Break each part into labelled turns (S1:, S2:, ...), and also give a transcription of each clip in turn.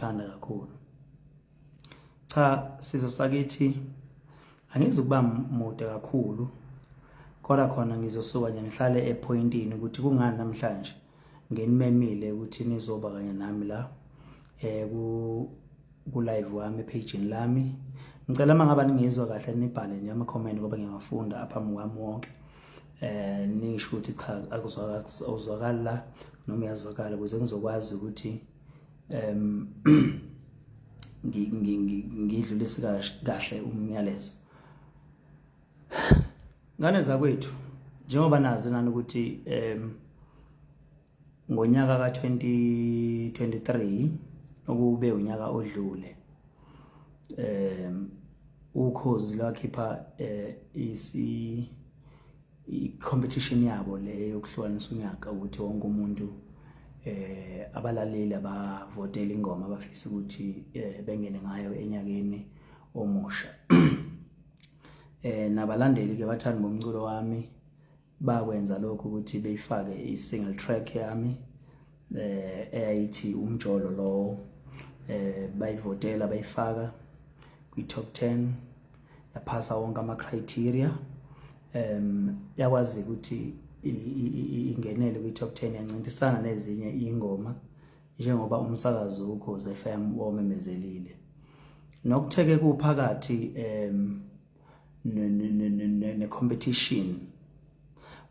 S1: Ngiwuthanda kakhulu. Cha, sizwe sakithi, angizukuba mude kakhulu, kodwa khona ngizosuka nje ngihlale epointini ukuthi kungani namhlanje nginimemile ukuthi nizoba kanye nami la ku live wami epage lami. Ngicela uma ngabe ningizwa kahle nibhale nje ama comment, ngoba ngiyawafunda aphambi kwami wonke, nisho ukuthi cha, akuzwakali la noma uyazwakala, ukuze ngizokwazi ukuthi ngidlulise kahle umyalezo. Ngane zakwethu, njengoba nazi nani ukuthi ngonyaka ka-2023, okube unyaka odlule, Ukhozi lwakhipha isi i-competition yabo le yokuhlukanisa unyaka, ukuthi wonke umuntu, abalaleli abavotela ingoma abafisa ukuthi bengene ngayo enyakeni omusha. Nabalandeli ke, bathandi bomculo wami, bakwenza lokho ukuthi beyifake i-single track yami eyayithi "Umjolo" lowo, bayivotela, bayifaka kwi-top 10, yaphasa wonke ama-criteria, yakwazi ukuthi ingenele kwi-top 10, yancintisana nezinye ingoma njengoba umsakazo Ukhozi FM wamemezelile. Nokutheke kuphakathi ne-competition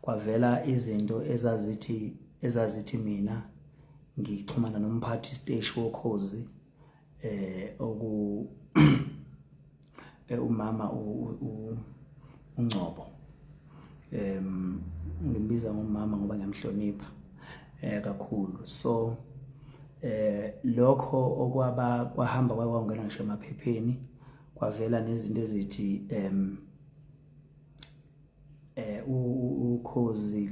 S1: kwavela izinto ezazithi mina ngixhumana nomphathi siteshi woKhozi, oku umama uNgcobo. Ngimbiza ngomama ngoba ngiyamhlonipha kakhulu. So lokho okwaba kwahamba kwangena ngisho emaphepheni, kwavela nezinto ezithi Ukhozi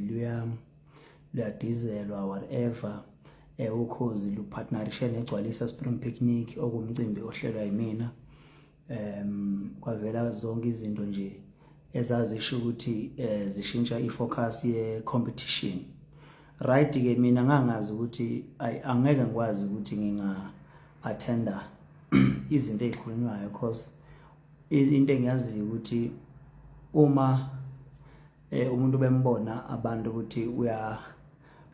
S1: luyadizelwa, whatever, Ukhozi lupartnerishe neGcwalisa Spring Picnic, okumcimbi ohlelwa yimina. Kwavela zonke izinto nje ezazisho ukuthi zishintsha ifocus ye competition, right? Ke mina ngangazi ukuthi angeke ngikwazi ukuthi nginga attenda izinto ezikhulunywayo, cause into engiyaziyo ukuthi uma umuntu bembona abantu ukuthi uya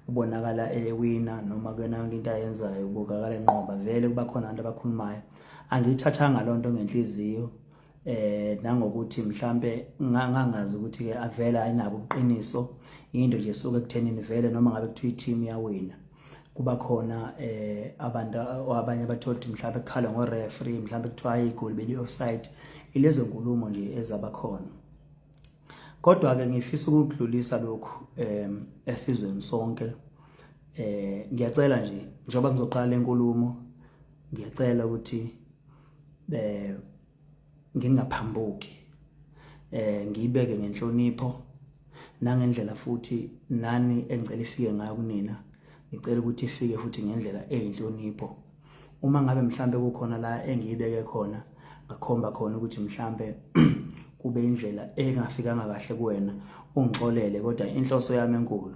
S1: ubonakala ewina noma kuyona yonke into ayenzayo ubukakala enqoba, vele kuba khona abantu abakhulumayo. Angiyithathanga lonto ngenhliziyo, nangokuthi mhlambe ngangazi ukuthi ke avela ayinabo ubuqiniso, into nje suke ekuthenini vele noma ngabe kuthiwa i-team yawina, kuba khona abantu abanye abathola ukuthi mhlawumbe kukhalwa ngo-referee, mhlawumbe kuthiwa igoli beli offside, ilezo nkulumo nje ezaba khona. Kodwa ke ngifisa ukudlulisa lokhu esizweni sonke. Ngiyacela nje, njengoba ngizoqala lenkulumo, ngiyacela ukuthi ngingaphambuki, ngiyibeke ngenhlonipho nangendlela futhi nani engicela ifike ngayo kunina. Ngicela ukuthi ifike futhi ngendlela eyinhlonipho. Uma ngabe mhlambe kukhona la engiyibeke khona, ngakhomba khona ukuthi mhlambe kube indlela engafikanga kahle kuwena, ungixolele, kodwa inhloso yami enkulu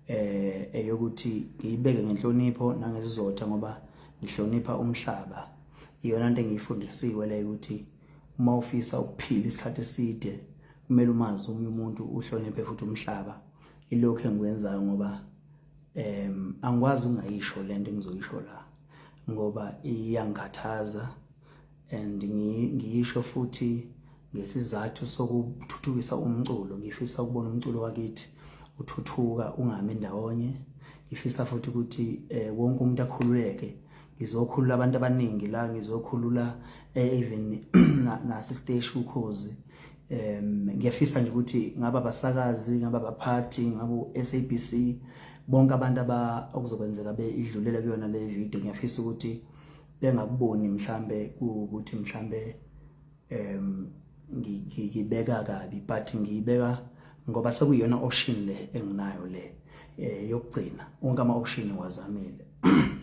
S1: eyokuthi ngiyibeke ngenhlonipho nangesizotha, ngoba ngihlonipha umhlaba. Iyona nto engiyifundisiwe leyo, ukuthi uma ufisa ukuphila isikhathi eside kumele umazi omunye umuntu, uhloniphe futhi umhlaba. Ilokhu engikwenzayo ngoba angikwazi ungayisho lento engizoyisho la, ngoba iyangikhathaza, and ngiyisho futhi ngesizathu sokuthuthukisa umculo. Ngifisa ukubona umculo wakithi uthuthuka, ungami ndawonye. Ngifisa futhi ukuthi wonke umuntu akhululeke. Ngizokhulula abantu abaningi la, ngizokhulula even nasisiteshi Ukhozi. Ngiyafisa nje ukuthi ngabe abasakazi, ngabe abaphathi, ngabe SABC, bonke abantu aba okuzokwenzeka beidlulele kuyona le video, ngiyafisa ukuthi bengakuboni mhlambe ukuthi mhlambe ngibeka kabi, but ngiyibeka ngoba sekuyiyona option le enginayo le yokugcina. Wonke ama option ngiwazamile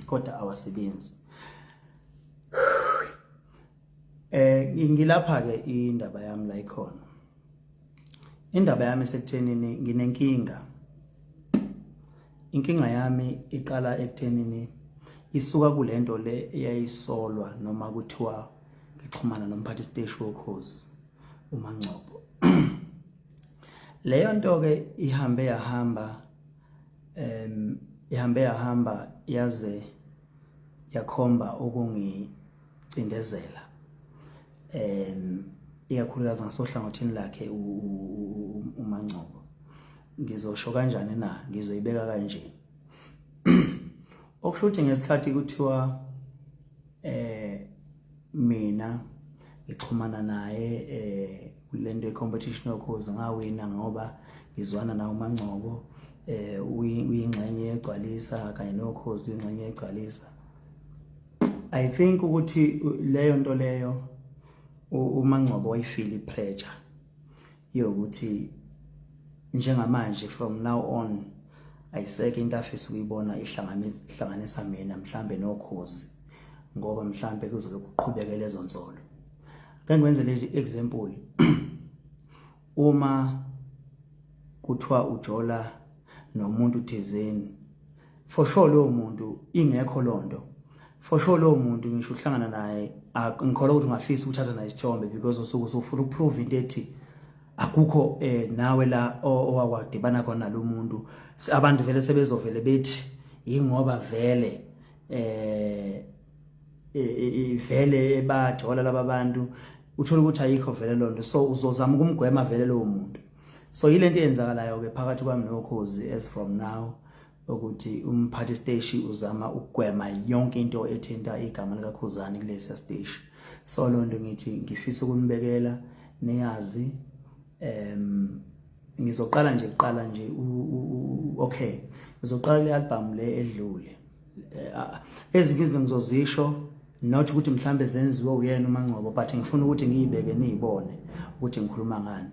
S1: kodwa awasebenzi. Ngilapha ke, indaba yami la ikhona. Indaba yami isekuthenini nginenkinga. Inkinga yami iqala ekuthenini Isuka kulento le eyayisolwa noma kuthiwa ngixhumana nomphathi siteshi wokhozi uMangcobo. Leyo nto ke ihambe yahamba ihambe yahamba yaze yakhomba ukungicindezela ikakhulukazi ngasohlangothini lakhe uMangcobo. Ngizosho kanjani na? Ngizoyibeka kanje. Okusho ukuthi ngesikhathi kuthiwa mina ngixhumana naye kulento ye-competition yokhozi ngawina ngoba ngizwana nawo uMangcobo uyingxenye yegcwalisa kanye nokhozi uyingxenye yegcwalisa. I think ukuthi leyo nto leyo uMangcobo wayifeel i-pressure yokuthi njengamanje from now on ayisekho into afisa ukuyibona ihlanganisa mina mhlambe nokhozi ngoba mhlambe kuzobe kuqhubeke lezo nsolo. Ake ngiwenze le example, uma kuthiwa ujola nomuntu thizeni, for sure lowo muntu ingekho lonto, for sure lowo muntu ngisho uhlangana naye ngikholwa ukuthi ungafisa ukuthatha naye isithombe because usuke usufuna ukuprove into ethi akukho nawe la owakwadibana khona lo muntu. Abantu vele sebezovele bethi yingoba vele vele bajola laba bantu, uthola ukuthi ayikho vele lonto, so uzozama ukumgwema vele lowo muntu. So yilento eyenzakalayo ke phakathi kwami nokhozi as from now, ukuthi umphathi siteshi uzama ukugwema yonke into ethinta igama likaKhuzani kulesi siteshi. So lonto ngithi ngifisa ukunibekela niyazi. Ngizoqala nje kuqala nje, okay, ngizoqala le album le edlule. Ezinye izinto ngizozisho not ukuthi mhlambe zenziwe uyena uMangcobo, but ngifuna ukuthi ngiyibeke niyibone ukuthi ngikhuluma ngani.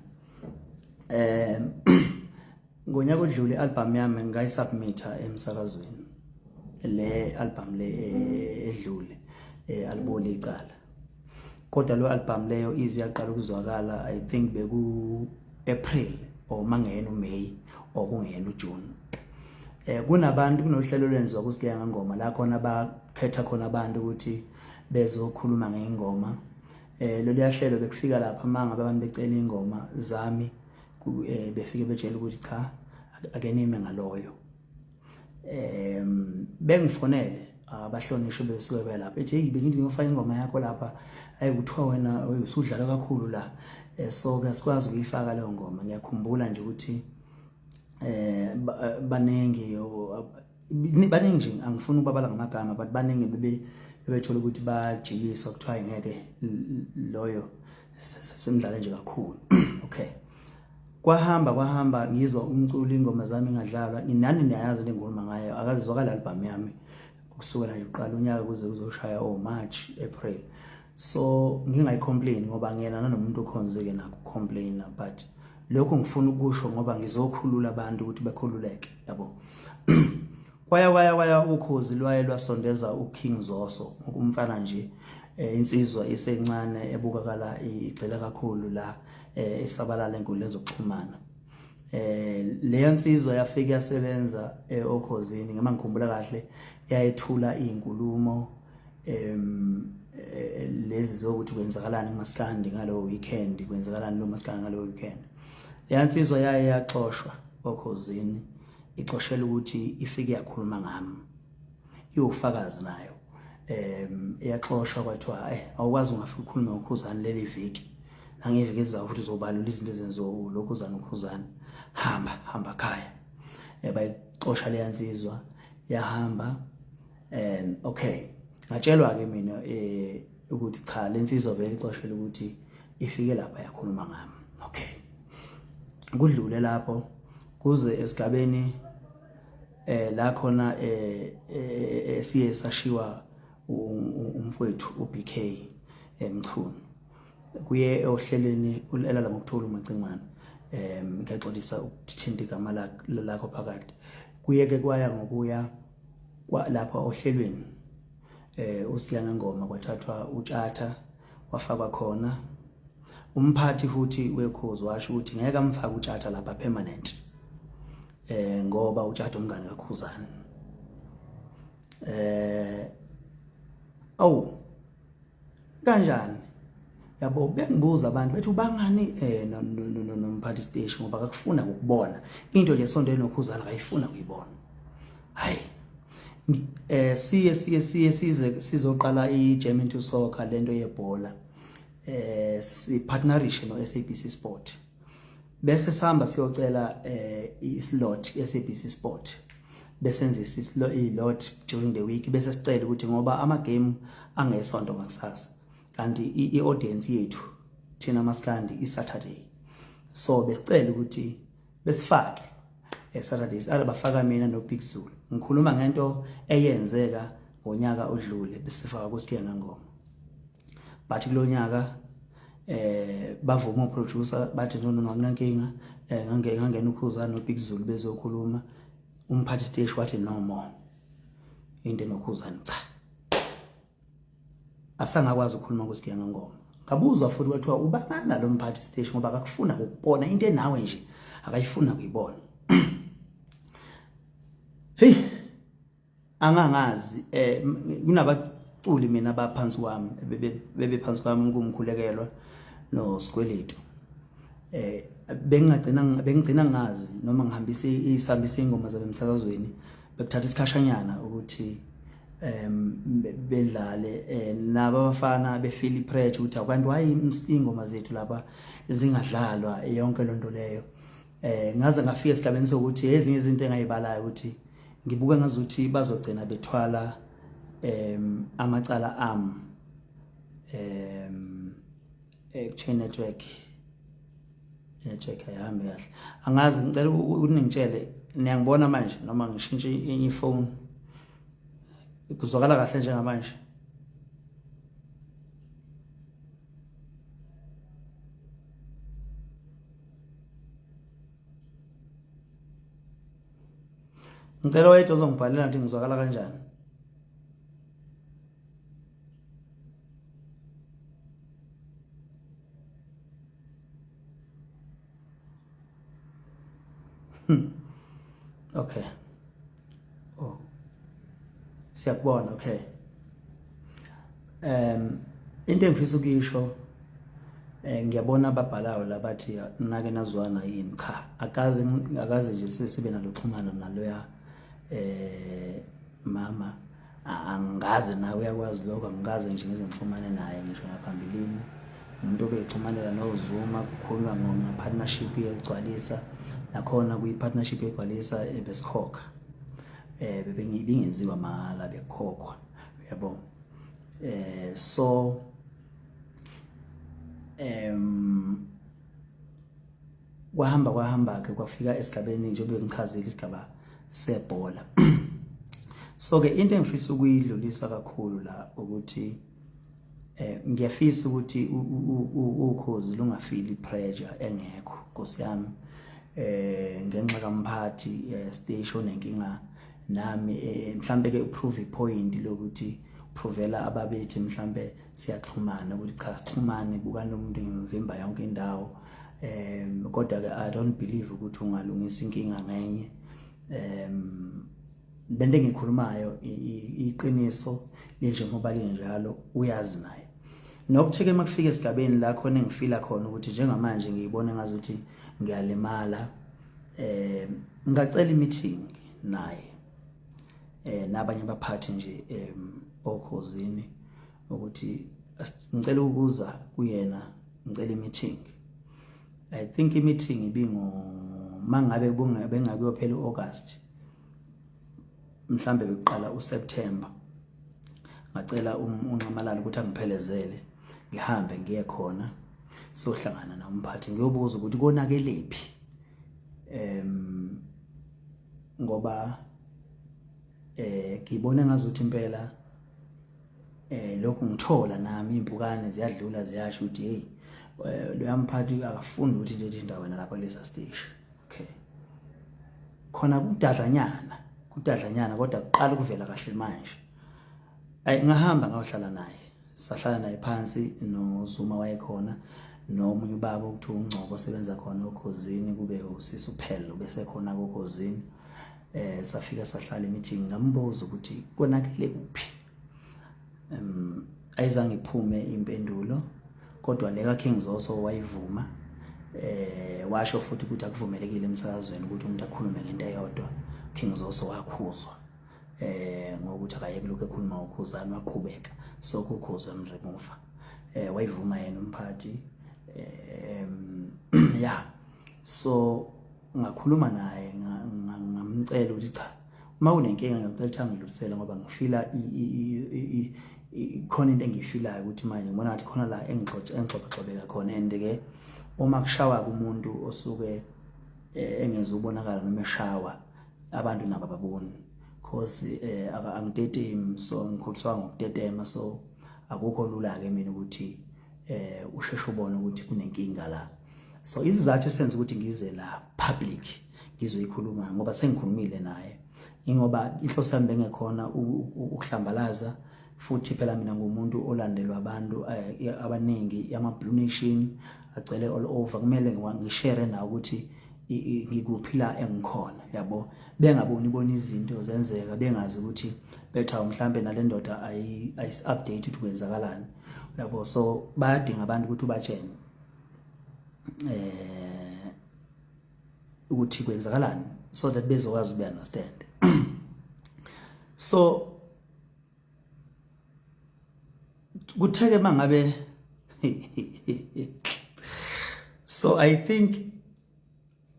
S1: Ngonyaka odlule i-album yami ngayisubmitha emsakazweni, le album le edlule aliboli icala, kodwa lo album leyo ize yaqala ukuzwakala I think beku April or mangena uMay or kungena uJune. Kunabantu kunohlelo lwenziwa kuSigeya Ngengoma la khona bakhetha khona abantu ukuthi bezokhuluma ngengoma. Lolu yahlelo bekufika lapha mangabe abantu becela ingoma zami, befike betshela ukuthi cha, ake nime ngaloyo. Bengifonele abahlonishwe besuke belapha ethi, hey, bengithi ngiyofaka ingoma yakho lapha, hayi, kuthiwa wena usudlala kakhulu la, so ke asikwazi ukuyifaka leyo ngoma. Ngiyakhumbula nje ukuthi baningi baningi nje, angifuni ukubabala ngamagama, but baningi bebe bebethola ukuthi bajikiswa, kuthiwa ngeke loyo semdlale nje kakhulu. Okay, kwahamba kwahamba, ngizwa umculo ingoma zami ingadlalwa. Nani niyayazi le ngikhuluma ngayo, akazizwakala album yami kusukela nje uqala unyaka kuze kuzoshaya o March, April. So ngingayicomplain ngoba ngiyena nanomuntu okhonzeke nakho complain, but lokho ngifuna ukusho ngoba ngizokhulula abantu ukuthi bekhululeke, yabo. Kwaya kwaya kwaya, ukhozi lwaye lwasondeza uKing Zoso, umfana nje, insizwa isencane ebukakala igxila kakhulu la esabalala enkundleni zokuxhumana. Leyo nsizwa yafika yasebenza okhozini, ngema ngikhumbula kahle yayethula izinkulumo lezi zokuthi kwenzakalani kumaskandi ngalo weekend, kwenzakalani lo maskandi ngalo weekend. Leya nsizwa yaye yaxoshwa okhozini, ixoshela ukuthi ifike yakhuluma ngami, iwufakazi nayo. Iyaxoshwa, kwathiwa awukwazi ungafika ukhulume ngoKhuzani leli viki nangeviki ezizayo, futhi uzobalula izinto ezenziwa lokhuzana uKhuzani, hamba hamba khaya. Bayixosha leya nsizwa, yahamba. Okay, ngatshelwa ke mina ukuthi cha, lensizwa vele ixoshela ukuthi ifike lapha yakhuluma ngami. Okay, kudlule lapho kuze esigabeni la khona siye sashiwa umfowethu uBK Mchunu kuye ohlelweni elala ngokuthola uMacingwane. Ngiyaxolisa ukuthinta igama lakho phakathi. Kuye ke kwaya ngokuya lapha ohlelweni uSigeya Ngengoma, kwathathwa uTshatha wafakwa khona. Umphathi futhi wekhozi washo ukuthi ngeke amfake uTshatha lapha permanent ngoba uTshatha umngane kaKhuzani. Awu, kanjani? Yabo, bengibuza abantu bethi ubangani nomphathi siteshi, ngoba akakufuna ukubona into nje sonto enokhuzana, akayifuna kuyibona. Hayi, siye size sizoqala i-Jam into Soccer, lento yebhola, si partnerishe no SABC Sport, bese sihamba siyocela islot SABC Sport, besenza i-slot during the week, bese sicela ukuthi ngoba ama game angesonto ngakusasa, kanti i-audience yethu thina maskandi i-Saturday, so besicela ukuthi besifake eSaturdays. Ala bafaka mina no Big Zulu. Ngikhuluma ngento eyenzeka ngonyaka odlule, besifaka kuSigiya Ngengoma, but kulonyaka bavuma uproducer, bathi no no, akunankinga. Ngangena uKhuzani no Big Zulu bezokhuluma, umphathi siteshi wathi no more into enoKhuzani. Cha, asangakwazi ukukhuluma kuSigiya Ngengoma. Ngabuzwa futhi kwathiwa ubangana lo mphathi siteshi ngoba akakufuna ukubona into enawe nje, akayifuna kuyibona. Hey, angangazi, kunabaculi mina abaphansi kwami, bebe phansi kwami, kumkhulekelwa noSikweletu. Bengingagcina bengigcina ngazi noma ngihambise isihambise ingoma zabe emsakazweni, bekuthatha isikhashanyana ukuthi bedlale. Nabo abafana befeel pressure ukuthi akwanti why ingoma zethu lapha zingadlalwa, yonke lonto leyo. Ngaze ngafika esigabeni sokuthi ezinye izinto engayibalayo ukuthi ngibuka ngazuthi bazogcina bethwala amacala am chain network ayihambi kahle. Angazi, ngicela ukuthi ningitshele, niyangibona manje noma ngishintshe enye ifone? Kuzwakala kahle njengamanje? Ngicela oyedwa ozongibhalela ukuthi ngizwakala kanjani. Okay. Oh. Siyakubona, okay. Into engifisa ukuyisho, ngiyabona ababhalayo la bathi nake nazwana yini. Cha, akaze akaze nje sesibe naloxhumana naloya mama, angaze nawe uyakwazi lokho, angikaze nje ngize ngixhumane naye ngisho ngaphambilini. Umuntu obeyixhumanela noZuma, kukhulunywa nge-partnership yegcwalisa, nakhona kwi-partnership yegcwalisa besikhokha, bebengibingenziwa mahhala, bekukhokhwa, uyabo. So kwahamba kwahamba ke, kwafika esigabeni njengoba ngichazile, isigaba sebhola. So ke into engifisa ukuyidlulisa kakhulu la ukuthi ngiyafisa ukuthi ukhozi lungafili pressure engekho, Nkosi yami, ngenxa kamphathi station enkinga nami. Mhlambe ke uprove ipoint lokuthi provela ababethi mhlambe siyaxhumana ukuthi cha, sixhumane, bukani lo muntu ngimvimba yonke indawo. Kodwa ke I don't believe ukuthi ungalungisa inkinga ngenye. Lento engikhulumayo iqiniso linjengoba linjalo, uyazi naye. Nokuthi-ke uma kufika esigabeni la khona engifila khona ukuthi njengamanje ngiyibona ngazuthi ngiyalimala, ngacela i-meeting naye nabanye abaphathi nje okhozini ukuthi ngicela ukuza kuyena, ngicela i-meeting. I think i-meeting ibingo mangabe bengakuyophela uAugust, mhlambe bekuqala uSeptember. Ngacela unxamalala ukuthi angiphelezele, ngihambe ngiye khona, sohlangana nomphathi, ngiyobuza ukuthi konakelephi, ngoba ngibona ngazuthi impela lokhu ngithola nami impukane ziyadlula, ziyasho ukuthi hey, loya mphathi akafuni ukuthi into ethi indawo lapha kulesa station. Okay, khona kudadlanyana, kudadlanyana, kodwa kuqala ukuvela kahle manje. Ayi, ngahamba ngayohlala naye, sahlala naye phansi, noZuma wayekhona, nomunye ubaba okuthiwa uNgcobo osebenza khona okhozini, kube usisi uphelo bese khona kokhozini. Safika sahlala meeting, ngambuza ukuthi konakele kuphi. Ayizange iphume impendulo, kodwa le ka King Zoso wayivuma. Washo futhi ukuthi akuvumelekile emsakazweni ukuthi umuntu akhulume ngento eyodwa. King Zoso wakhuzwa ngokuthi akayeke lokho ekhuluma ngokhuzana, waqhubeka so kukhuzwa emremuva. Wayivuma yena umphathi. Yeah, so ngakhuluma naye, ngamcela ukuthi cha, uma kunenkinga ngiyacela ukuthi angidlulisele, ngoba ngifila khona into engiyifilayo ukuthi manje ngibona ngathi khona la engixoxoxobeka khona. And ke uma kushawa kumuntu osuke engeze ubonakala noma eshawa abantu nabo ababoni, cause angitetemi, so ngikhuliswa ngokutetema, so akukho lula ke mina ukuthi usheshe ubone ukuthi kunenkinga la. So isizathu esenza ukuthi ngize la public ngizoyikhuluma, ngoba sengikhulumile naye, ingoba inhloso yami bengekhona ukuhlambalaza. Futhi phela mina ngumuntu olandelwa abantu abaningi, ama Blue Nation agcwele all over, kumele ngishare nawo ukuthi ngikuphi la engikhona, yabo, bengaboni bona izinto zenzeka, bengazi ukuthi betha mhlambe nale ndoda ayisi update ukuthi kwenzakalani, yabo. So bayadinga abantu ukuthi ubatshene ukuthi kwenzakalani, so that bezokwazi ube understand. So kutheke mangabe, so I think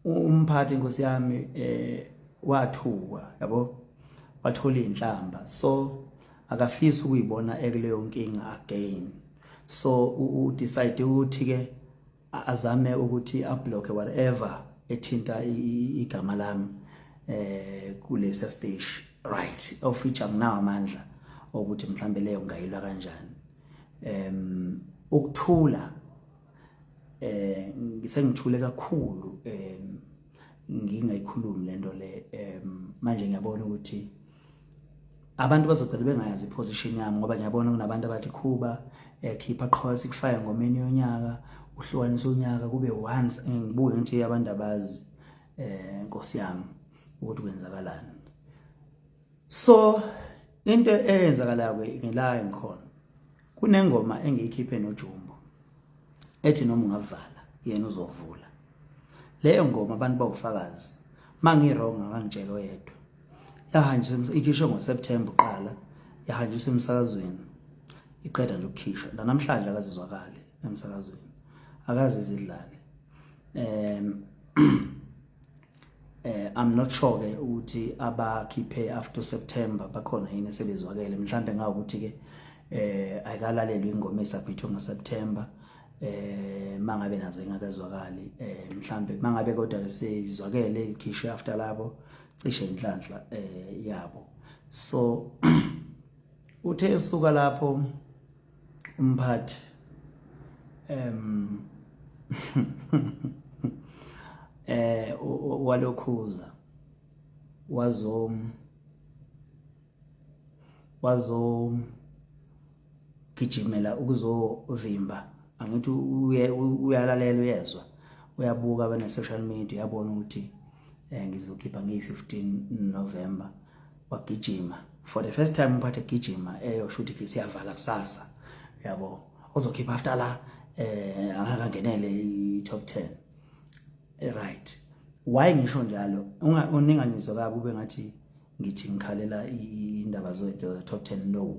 S1: umphathi, inkosi yami, wathukwa, yabo, wathola inhlamba, so akafisi ukuyibona ekuleyo nkinga again. So u decide ukuthi ke azame ukuthi ablock whatever ethinta igama lami kulesa stage, right? Of which anginawo amandla ukuthi mhlambe leyo ngayilwa kanjani. Ukuthula ngisengithule kakhulu, ngingayikhulumi lento le. Manje ngiyabona ukuthi abantu bazogcina bengayazi iposition yami, ngoba ngiyabona kunabantu abathi Khuba, khipha qho, sikufake ngomeni yonyaka, uhlukanisa unyaka kube once. Ngibuke ngithi abantu abazi, Nkosi yami, ukuthi kwenzakalani. So into eyenzakalayo ngila ngikhona, kunengoma engiyikhiphe noJumbo ethi noma ungavala yena uzovula. Leyo ngoma abantu bawufakazi, mangi wrong akangitshela oyedwa. Yahanjiswa, ikhishwe ngoSeptember uqala, yahanjiswa emsakazweni, iqeda nje ukukhishwa namhlanje akazizwakali emsakazweni, akazi izidlale. I'm not sure ke ukuthi abakhiphe after September bakhona yini esebezwakele. Mhlambe ngawukuthi ke ayikalalelwa ingoma esaphithwe ngoSeptember, mangabe nazo ingakazwakali mhlambe. Mangabe kodwa ke sezwakele ikhishwe after labo, cishe inhlanhla yabo. So uthe esuka lapho umphathi walokhuza wazo gijimela ukuzovimba. Angithi uyalalela, uyezwa, uyabuka bane social media, uyabona ukuthi ngizokhipha ngiyi-15 November. Wagijima for the first time umphathi egijima eyosho ukuthi siyavala kusasa, yabo, ozokhipha after la angakangenele i-top 10. Right, why ngisho njalo? Uningangizwa kabi, ube ngathi ngithi ngikhalela indaba zo top 10. No,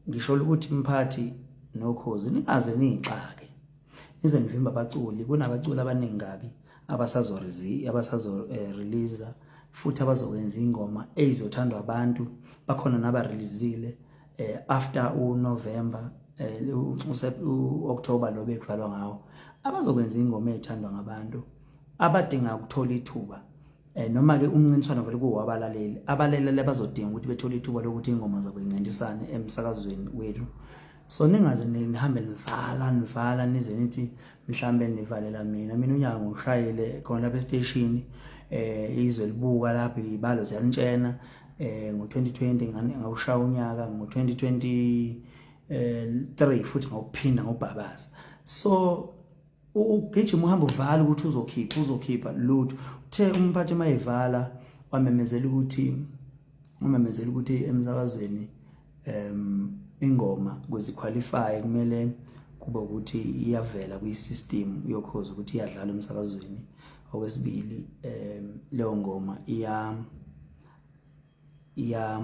S1: ngisho ukuthi mphathi nokhozi ningaze niyixake nize nivimba abaculi. Kunabaculi abaningi kabi abasazo release futhi abazokwenza ingoma eyizothandwa abantu. Bakhona nabareleasile after uNovember, uOctober lo bekuvalwa ngawo, abazokwenza ingoma ezithandwa ngabantu abadinga ukuthola ithuba. Noma ke umncintiswano vele kuwabalaleli, abalaleli abazodinga ukuthi bethole ithuba lokuthi ingoma zabo incintisane emsakazweni wethu. So ningaze nihambe nivala nivala nize nithi mhlambe nivalela mina. Mina unyaka ngishayile khona lapha estation, izwe libuka lapha, ibalo ziyanitshena. Ngo2020 ngawushaya unyaka, ngo2023 futhi ngawuphinda ngobhabaza. So ugijima uhamba uvala ukuthi uzokhipha lutho. Uthe umphathi mayivala Wamemezela ukuthi wamemezela ukuthi emsakazweni ingoma kuze qualify kumele kube ukuthi iyavela kwi-system yokhozi ukuthi iyadlala emsakazweni. Okwesibili, leyo ngoma iya iya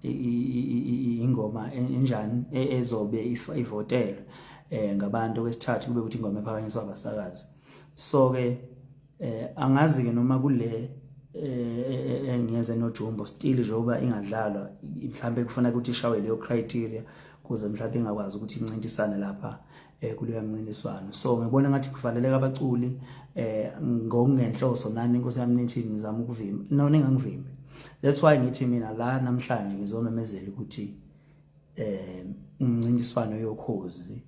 S1: ingoma enjani ezobe ivotelwe ngabantu. Okwesithathu, kube ukuthi ingoma ephakanyiswa abasakazi. So ke angazi ke noma kule engiyeze noJumbo still, njengoba ingadlalwa, mhlambe kufuna ukuthi ishawe leyo criteria kuze mhlawumbe ingakwazi ukuthi incintisane lapha kuleyo mncintiswano. So ngibona ngathi kuvaleleka abaculi ngokungenhloso. Nani, inkosi yami, nithi ngizama ukuvimba. No, ningangivimbi. That's why ngithi mina la namhlanje ngizomemezela ukuthi umncintiswano yokhozi,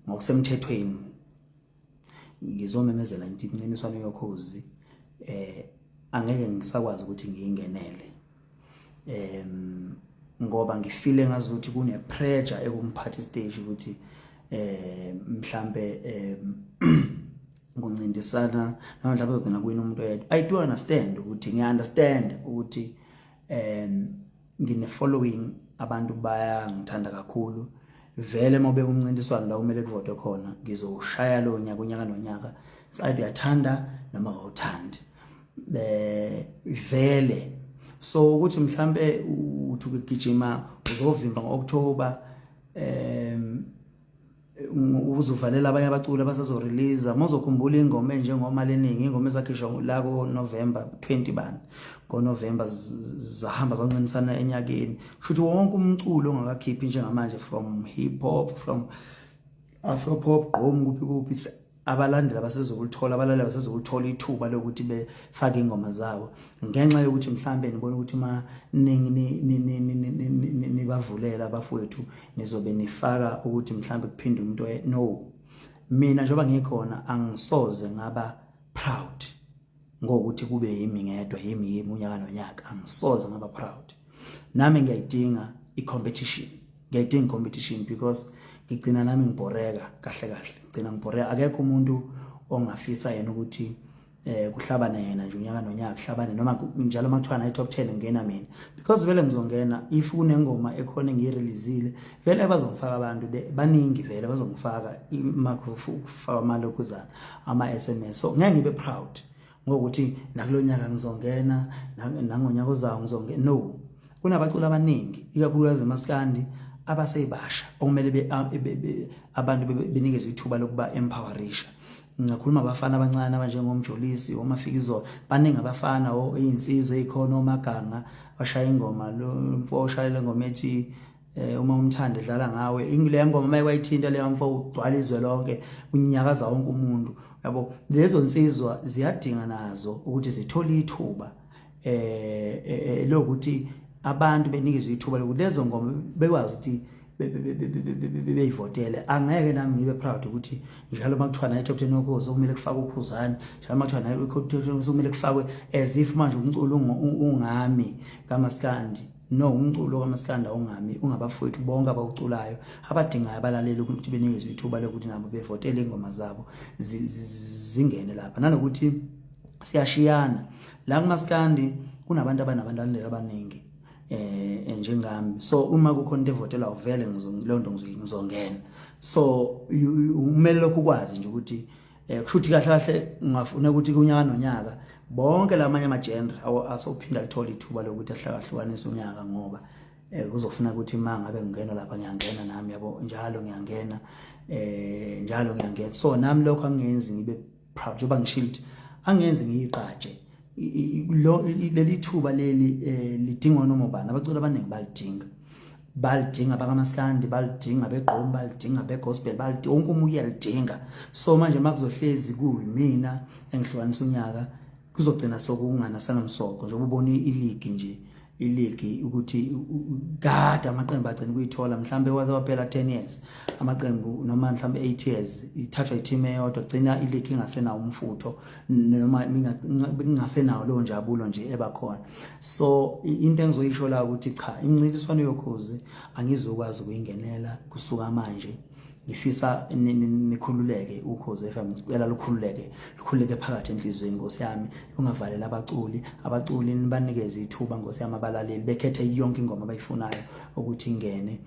S1: ngokusemthethweni ngizomemezela ngithi imncintiswano yokhozi angeke ngisakwazi ukuthi ngiyingenele, ngoba ngifile ngazuthi kune pressure ekumphathi stage ukuthi mhlambe kuncintisana noma mhlawumbe kugcina kuyini umuntu oyedwa. I do understand ukuthi, ngiya understand ukuthi ngine following, abantu bayangithanda kakhulu. Vele uma ubeka umncintiswano la kumele kuvotwe khona, ngizowushaya lo nyaka, unyaka nonyaka, side uyathanda noma awuthandi vele. So ukuthi mhlambe uthi ukugijima uzovimba ngo-October, uzovalela abanye abaculi abasazorelease. Mawuzokhumbula ingoma enjengoma leningi, ingoma ezakhishwa la ko-November 20 bani, ngo-November, zahamba zancintisana enyakeni. Kusho ukuthi wonke umculo ongakakhiphi njengamanje, from hip hop, from afro pop, gqom, kuphi kuphi, abalandeli abasezokulithola, abalaleli abasezokulithola ithuba lokuthi befake ingoma zabo, ngenxa yokuthi mhlambe nibona ukuthi uma nibavulela abafowethu nizobe nifaka ukuthi mhlambe kuphinde umuntu. No, mina njengoba ngikhona angisoze ngaba proud ngokuthi kube yimi ngedwa, yimi yimi unyaka nonyaka. Angisoze ngaba proud. Nami ngiyayidinga i-competition, ngiyayidinga i-competition, because ngigcina nami ngibhoreka. Kahle kahle ngigcina ngibhoreka. Akekho umuntu ongafisa yena ukuthi kuhlabane yena nje unyaka nonyaka, kuhlabane noma njalo uma kuthiwa nayi top 10 ngena mina, because vele ngizongena. If kunengoma ekhona engiyireleasile, vele bazongifaka abantu baningi, vele bazongifaka makufaka amalokhuzana ama-SMS. So ngeke ngibe proud ngokuthi nakulonyaka ngizongena, nangonyaka ozayo ngizongena. No, kunabaculi abaningi, ikakhulukazi emaskandi, abasebasha okumele abantu benikezwe ithuba lokuba empowerisha. Ngingakhuluma abafana abancane abanjengomjolisi, omafikizolo, baningi abafana, iy'nsizwa ey'khona, omaganga bashaya ingoma, lo mfo oshaya le ngoma ethi uma umthanda edlala ngawe. Le ngoma maye wayithinta leyo mfo, ugcwala izwe lonke, unyakaza wonke umuntu, yabo. Lezo nsizwa ziyadinga nazo ukuthi zithole ithuba lokuthi abantu benikezwe ithuba lokuthi lezo ngoma bekwazi ukuthi beyivotele. Angeke nami ngibe proud ukuthi njalo uma kuthiwa naye top 10 yokhozi kumele kufakwe uKhuzani, njalo uma kuthiwa naye top 10 kumele kufakwe, as if manje umculo ungami kamaskandi. No, umculo kamaskandi awungami, ungabafowethu bonke abawuculayo abadingayo abalaleli ukuthi benikezwe ithuba lokuthi nabo bevotele ingoma zabo zingene lapha. Nanokuthi siyashiyana la kumaskandi, kunabantu abanabalandeli abaningi njengami. So uma kukhona into evotelwa vele leyo nto ngizongena. So umele lokhu ukwazi nje ukuthi kusho ukuthi kahle kahle ungafuna ukuthi kunyaka nonyaka bonke lamanye ama-genre asophinda lithola ithuba lokuthi ahlakahlukanise unyaka, ngoba kuzofuna ukuthi uma ngabe ngingena lapha ngiyangena nami, yabo, njalo ngiyangena, njalo ngiyangena. So nami lokho angenzi ngibe proud, njengoba ngishilo ukuthi angenzi ngiyiqatshe. Lo leli thuba leli lidingwa noma ubani. Abaculi abaningi balidinga, balidinga bakamaskandi, balidinga begqom, balidinga begospel, balidinga, wonke umuntu uyalidinga. So manje makuzohlezi kuyimina engihlukanisa unyaka, kuzogcina sokungana sanomsoco, njengoba ubona iligi nje, iligi ukuthi kade amaqembu agcina ukuyithola, mhlambe waze waphela 10 years amaqembu, noma mhlambe 8 years ithathwa i-team eyodwa. Gcina iligi ingasenawo umfutho noma ingasenawo leyo njabulo nje ebakhona. So into engizoyisho la ukuthi cha, imincintiswano yokhozi angizokwazi ukuyingenela kusuka manje. Ngifisa nikhululeke Ukhozi FM, ngicela lukhululeke, lukhululeke phakathi enhliziyweni Nkosi yami, lungavaleli abaculi, abaculi nibanikeze ithuba Nkosi yami, abalaleli bekhethe yonke ingoma abayifunayo ukuthi ingene.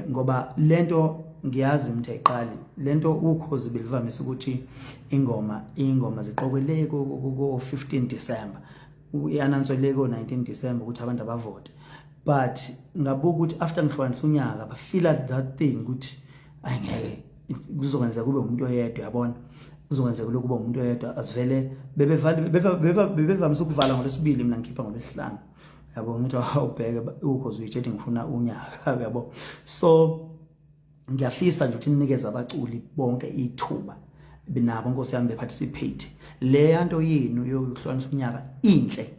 S1: Ngoba lento ngiyazi mthe iqali lento Ukhozi belivamise ukuthi ingoma ziqokwe le ko 15 December, i-announce le ko 19 December ukuthi abantu abavote, but ngabuka ukuthi after ngihlukanisa unyaka bafila that thing ukuthi ayingeke kuzokwenzeka kube umuntu oyedwa, yabona, kuzokwenzeka lokhu kube umuntu oyedwa. Asivele bebevale bebevamise ukuvala ngolwesibili, mina ngikhipha ngolwesihlanu, yabo. Ngithi awubheke Ukhozi uyitshethi ngifuna unyaka, yabo. So ngiyafisa nje ukuthi ninikeze abaculi bonke ithuba nabo Nkosi yami beparticipate. Le nto yenu yokuhlukanisa unyaka inhle,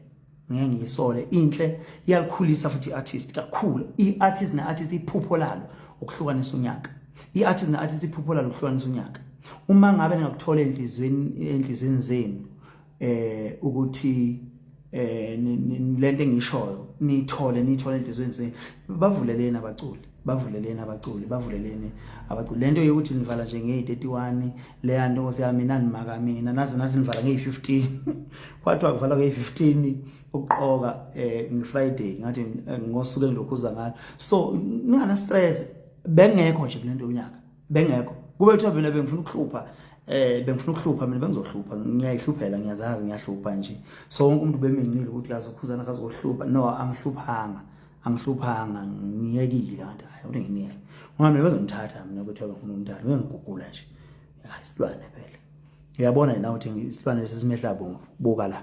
S1: ngeke ngiyisole, inhle, iyalikhulisa futhi i-artist kakhulu. I-artist ne-artist iphupho lalo ukuhlukanisa unyaka, i-artist ne-artist iphupho lalo ukuhlukanisa unyaka. Uma ngabe ningakuthola enhliziyweni zenu ukuthi lento engishoyo niyithole enhliziyweni zenu, bavuleleni abaculi, bavuleleni abaculi, bavuleleni abaculi. Lento yokuthi nivala nje ngeyi-31, leya nto Nkosi yami nanimaka mina naze nathi nivala ngeyi-15, kwathiwa kuvala ngeyi-15 ukuqoka nge-Friday, ngathi ngosuku engilokhuza ngalo. So ningana stress, bengekho nje kulento yonyaka, bengekho kube kuthiwa mina bengifuna ukuhlupha, bengifuna ukuhlupha mina, bengizohlupha, ngiyayihluphela, ngiyazazi ngiyahlupha nje. So wonke umuntu bemincile ukuthi yazi uKhuzana kazohlupha. No, angihluphanga, angihluphanga, ngiyekile kanti hayi ukuthi nginiyeke ngoba mina bezongithatha mina ukuthi bengifuna ukumthatha, bengigugula nje. Hayi, isilwane phela, uyabona yena ukuthi isilwane lesi simehla bomvu, buka la,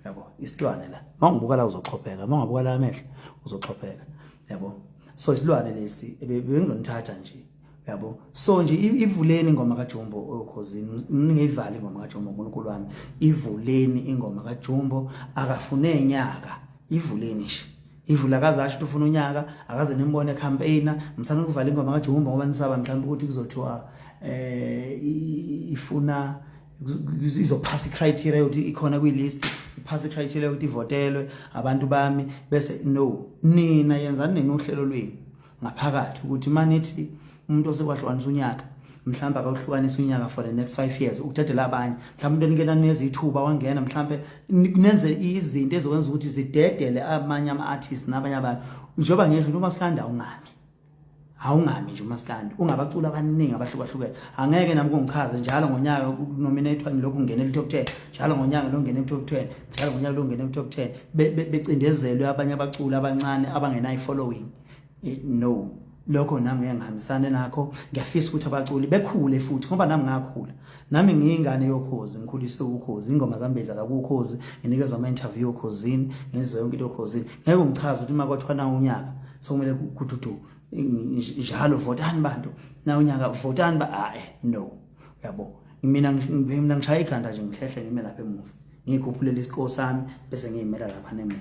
S1: yabo, isilwane la. Mawungibuka la uzoxhopheka, mawungabuka la amehlo uzoxhopheka, yabo. So isilwane lesi bengizonithatha nje, yabo. So nje ivuleni ingoma kaJumbo okhozini, ningeyivali ingoma kaJumbo, uNkulunkulu wami, ivuleni ingoma kaJumbo, akafune nyaka, ivuleni nje, ivula. Akaze asho ukuthi ufuna unyaka, akaze nimbone campaigner. Msana ukuvala ingoma kaJumbo ngoba nisaba mhlawumbe ukuthi kuzothiwa ifuna izophasa icriteria yokuthi ikhona kwi-list, iphasa icriteria yokuthi ivotelwe abantu bami, bese no. Nina yenzani nina uhlelo lwenu ngaphakathi ukuthi manithi umuntu osekwahlukanisa unyaka mhlawumbe akawuhlukanisa unyaka for the next 5 years ukudedela abanye, mhlawumbe umuntu enikena neza ithuba wangena, mhlawumbe nenze izinto ezokwenza ukuthi zidedele amanye ama-artists nabanye abantu. Njengoba ngisho nje umaskandi awungami, awungami nje umaskandi ungabaculi abaningi abahlukahlukene. Angeke nami kungichaze njalo ngonyaka kunominatwa ngilokhu ngene top 10, njalo ngonyaka lo ngene top 10, njalo ngonyaka lo ngene top 10, becindezelwe abanye abaculi abancane abangenayo following. No, lokho nami ngeke ngihambisane nakho. Ngiyafisa ukuthi abaculi bekhule futhi ngoba nami ngakhula, nami ngiyingane yoKhozi, ngikhuliswe uKhozi, ingoma zami bedlala kuKhozi, nginikezwa ama-interview oKhozini, ngenziwa yonke into oKhozini. Ngeke ungichaze ukuthi uma kwathiwa na unyaka sokumele kududu njalo votani bantu, na unyaka votani ba, hayi, no, yabo. Mina ngishaya ikhanda nje, ngihlehle ngime lapha emuva, ngikhuphulele isiko sami bese ngiyimela lapha nemuva,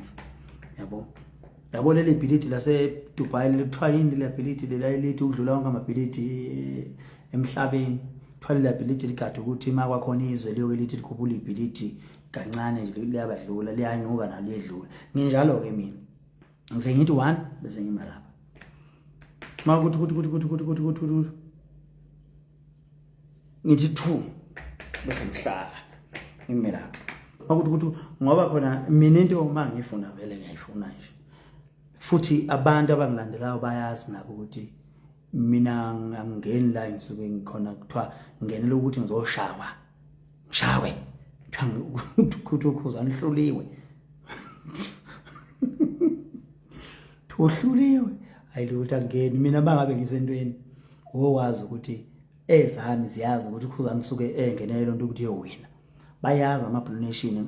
S1: yabo. Yabo, leli bhilidi lase Dubai leli kuthiwa yini lela bhilidi lela elithi ukudlula wonke amabhilidi emhlabeni? Kuthiwa lela bhilidi ligade ukuthi uma kwakhona izwe liyoke lithi likhuphula ibhilidi kancane nje, liyabadlula, liyanyuka nalo liyedlula. Nginjalo-ke mina, ngifike ngithi one bese ngima lapha uma kuthi kuthi kuthi kuthi kuthi kuthi kuthi kuthi ngithi two bese ngihlala ngime lapha makuthi kuthi, ngoba khona mina into uma ngifuna vele ngiyayifuna nje. Futhi abantu abangilandelayo bayazi nabo ukuthi mina angingeni la ngisuke ngikhona kuthiwa ngingenela ukuthi ngizoshawa, ngishawe, kuthiwa ukuthi uKhuzani uhluliwe, uhluliwe. Ayilutho, angeni mina bangabe ngisentweni owazi ukuthi ezami ziyazi ukuthi uKhuzani usuke engenele lonto ukuthi uyowina. Bayazi ama-Blue Nation,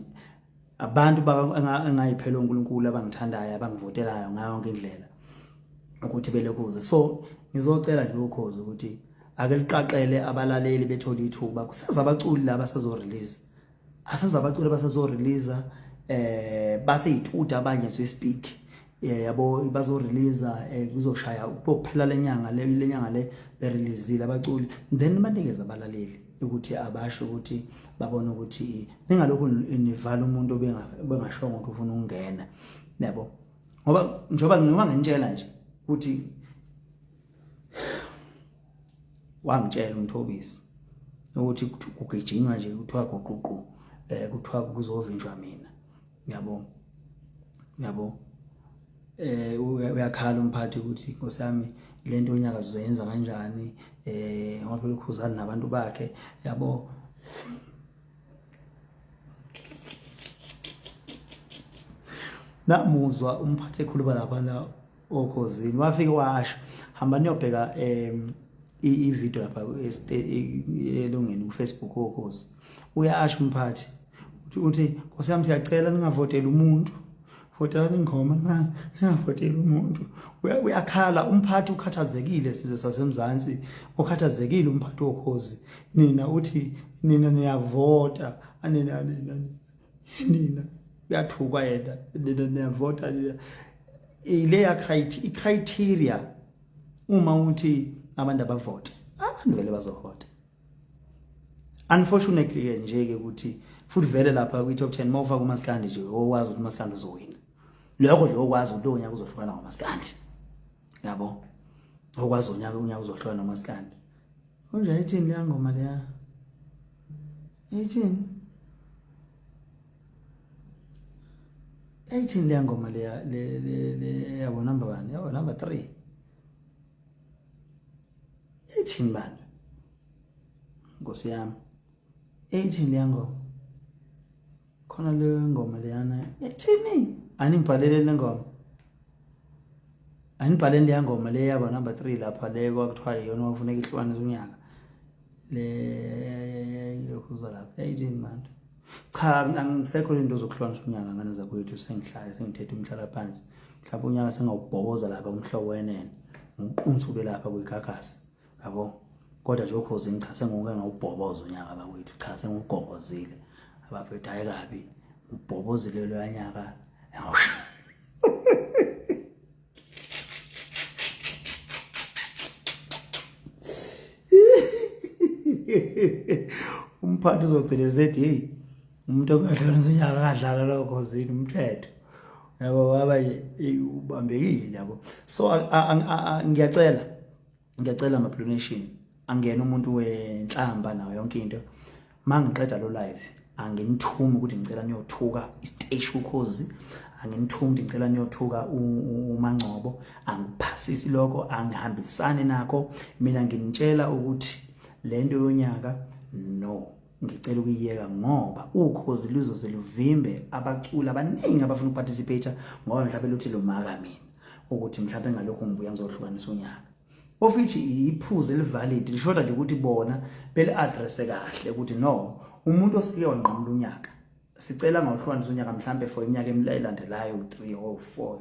S1: abantu engayiphela uNkulunkulu, abangithandayo, abangivotelayo ngayo yonke indlela ukuthi belokhuze. So ngizocela nje uKhozi ukuthi ake liqaqele abalaleli bethole ithuba. Kuseza abaculi laba asazo-release, aseza abaculi abasazo-release, baseyituda abanye as we speak, yabo, bazo-release, kuzoshaya kuphela lenyanga le, lenyanga le bereleasile abaculi, then banikeze abalaleli ukuthi abasho ukuthi babone ukuthi ningalokhu nivala umuntu obengashongo ukuthi ufuna ukungena, yabo. Ngoba njengoba ngiba ngintshela nje ukuthi Wangitshela uMthobisi ukuthi kugijinywa nje kuthiwa guququ kuthiwa kuzovinjwa mina. Yabo. Yabo. Uyakhala umphathi ukuthi Nkosi yami lento unyaka sizoyenza kanjani ngoba phela ukhuzani nabantu bakhe yabo. Namuzwa umphathi ekhuluma lapha okhozini wafike washo hamba niyobheka i-video lapha elungeni ku-Facebook okhozi. Uyasho umphathi uthi Nkosi yami siyacela ningavoteli umuntu, votelani ingoma, ningavoteli umuntu. Uyakhala umphathi, ukhathazekile sizwe sasemzansi, ukhathazekile umphathi wokhozi. Nina uthi nina niyavota, nina nina nina uyathukwa yena, nina niyavota nina. Ileya criteria uma uthi abantu abavote, abantu vele bazovota. Unfortunately ke nje ke ukuthi futhi vele lapha kwi top 10 mawufaka uMaskandi nje owazi ukuthi uMaskandi uzowina. Lokho nje okwazi ukuthi lo nyaka uzohlukana ngoMaskandi. Yabo. Okwazi unyaka uzohlukana noMaskandi. Unje ithini leya ngoma leya? Ithini? Ithini leya ngoma leya le le yabo number 1, yabo number 3. Ithini bani? Nkosi yami. Ithini leya ngoma? Khona le ngoma leyana. Ithini? Aningibhalele le ngoma. Anibhaleni leya ngoma le yaba number 3 lapha le kwakuthiwa iyona wafuneka ihlukanise unyaka. Le lokhu uza lapha. Ithini manje? Cha, angisekho lento zokuhlukanisa unyaka ngane zakwethu, sengihlale sengithethe umhlala phansi. Mhlawumbe unyaka sengawubhoboza lapha umhlobo wenene. Ngiqunsuke lapha kwigagasi. Yabo. Kodwa nje ukhozini cha sengoke ngawubhoboza unyaka bakwethu, cha sengugobozile. Abafethu hayi kabi. Ubhobozile lo nyaka. Umphathi uzogcina esethi hey umuntu okahlukanisa unyaka kadlala lokho zini umthetho. Yabo baba nje ubambekile yabo. So ngiyacela ngiyacela ama Blue Nation angena umuntu wenhlamba nayo yonke into. Mangiqeda lo live anginithumi ukuthi ngicela niyothuka isiteshi ukhozi, anginithumi ukuthi ngicela niyothuka uMangcobo, angiphasisi lokho, angihambisani nakho. Mina nginitshela ukuthi lento yonyaka no, ngicela ukuyiyeka ngoba ukhozi luzoze luvimbe abaculi abaningi abafuna ukuparticipate ngoba mhlawumbe luthi lumaka mina ukuthi mhlawumbe ngalokho ngibuya ngizohlukanisa unyaka. Of which iphuzu elivalid lishoda nje ukuthi bona beli address kahle ukuthi no, umuntu osike wanqamula unyaka sicela ngawuhlukanisa unyaka mhlambe for iminyaka elandelayo 3 or 4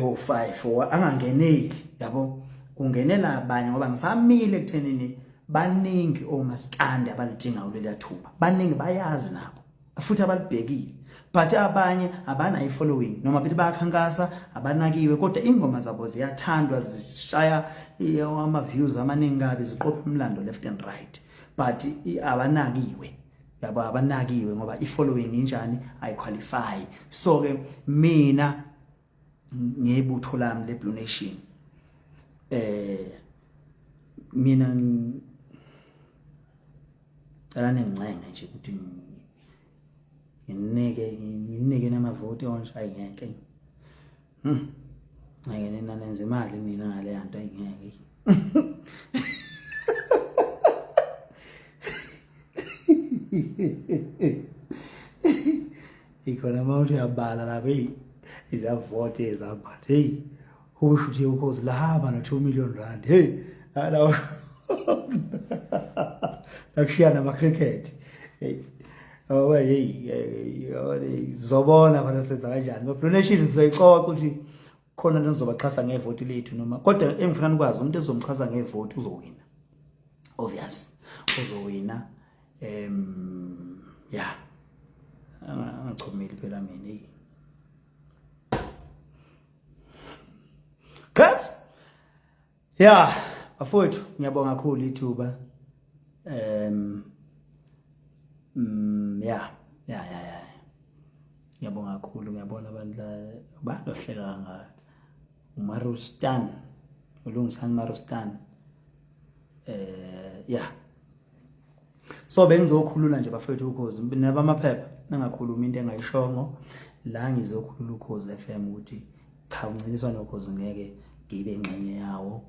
S1: or 5 or angangeneli yabo, kungenela abanye ngoba ngisamile ekuthenini baningi omaskandi abalidingayo leliya thuba, baningi bayazi nabo futhi abalibhekile, but abanye abanayo i-following noma bethi bayakhankasa abanakiwe, kodwa ingoma zabo ziyathandwa, zishaya ama-views amaningi kabi, ziqopha umlando left and right, but abanakiwe yabo, abanakiwe ngoba i-following injani, ayiqualify. So ke mina ngebutho lami le Blue Nation mina ngicela ningincenge nje ukuthi nginike namavoti onje, ayi ngeke. Ngeke nina nenza imali nina ngale nto, ayi ngeke. Ikhona uma uthi uyabala lapha, eyi izavoti ezambatha, heyi usho ukuthi ukhozi lahamba no-2 million rand, hey lawo lakushiya nama-cricket. Hey oh hey zobona khona senza kanjani. Blue Nation sizoyicoca ukuthi khona nizobaxhasa ngevoti lethu noma, kodwa engifuna nikwazi umuntu ezomxhasa ngevoti uzowina, obvious uzowina. Ya angachomeli phela mina hey. Cut. Ya, bafowethu ngiyabonga kakhulu ithuba. Ya, ya ya ya. Ngiyabonga kakhulu, ngiyabona abantu la banohleka kangaka. uMarustan, uLungisani Marustan. Yeah, so bengizokhulula nje bafethu ukhozi nabamaphepha, ningakhulumi into engayishongo la. Ngizokhulula Ukhozi FM ukuthi cha, umncintiswano wokhozi ngeke ngibe ingxenye yawo,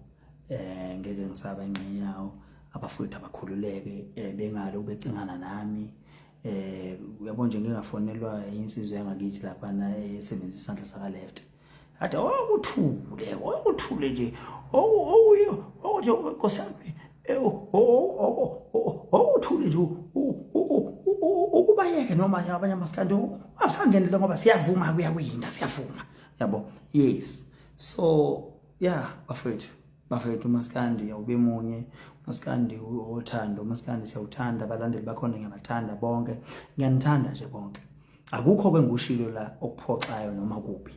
S1: ngeke ngisaba ingxenye yawo. Abafowethu abakhululeke, bengalo ubecingana nami. Uyabo nje, ngingafonelwa insizwa yangakithi lapha na esebenzisa isandla saka left, athi okuthule, okuthule nje, okuyo okuthi nkosi yami, okuthule nje, ukubayeke noma abanye amasikandi asangenele ngoba siyavuma, kuyawina, siyavuma, yabo. Yes, so yeah bafethu, bafethu, umasikandi awube munye, umasikandi othando, umasikandi siyawuthanda. Abalandeli bakhona ngiyabathanda bonke, ngiyanithanda nje bonke. Akukho ke ngushilo la okuphoxayo noma kubi,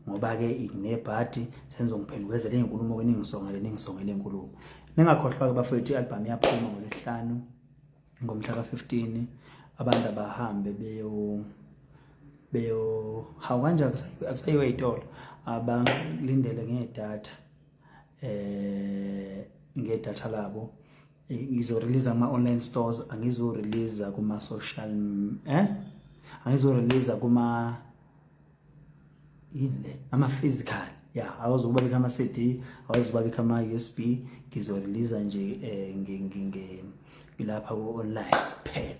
S1: ngoba ke nginebhadi senizongiphendukezela izinkulumo ke, ningisongele, ningisongele inkulumo. Ningakhohlwa ke bafethu, i-album iyaphuma ngolwesihlanu ngomhla ka-15. Abantu abahambe beyo hawu kanje, akusayiwe ey'tolo, abalindele ngedatha, ngedatha labo. Ngizo-release ama-online stores, angizo-release kuma-social, angizo-release kuma yini le, ama-physical ya, awazukuba bikho ama-CD, awazukuba bikho ama-USB. Ngizo-release nje ngilapha ku-online kuphela.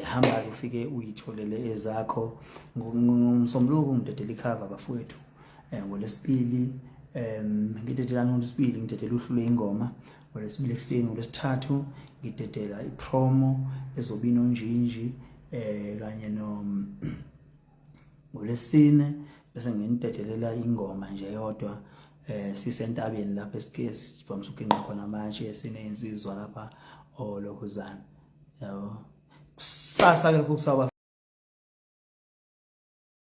S1: Hamba ufike uyitholele ezakho. Ngomsombuluko ngidedela icover bafowethu. Ngolwesibili ngidedela, ngolwesibili ngidedela uhlu lwey'ngoma ngolwesibili ekuseni. Ngolwesithathu ngidedela ipromo ezobe inonjinji kanye no ngolwesine bese nginidedelela ingoma nje yodwa, sisentabeni lapho esike sivamise ukuginqa khona amatshe, sinezinsizwa lapha olokhuzana, yabo. Kusasa ke lokhu kusaba.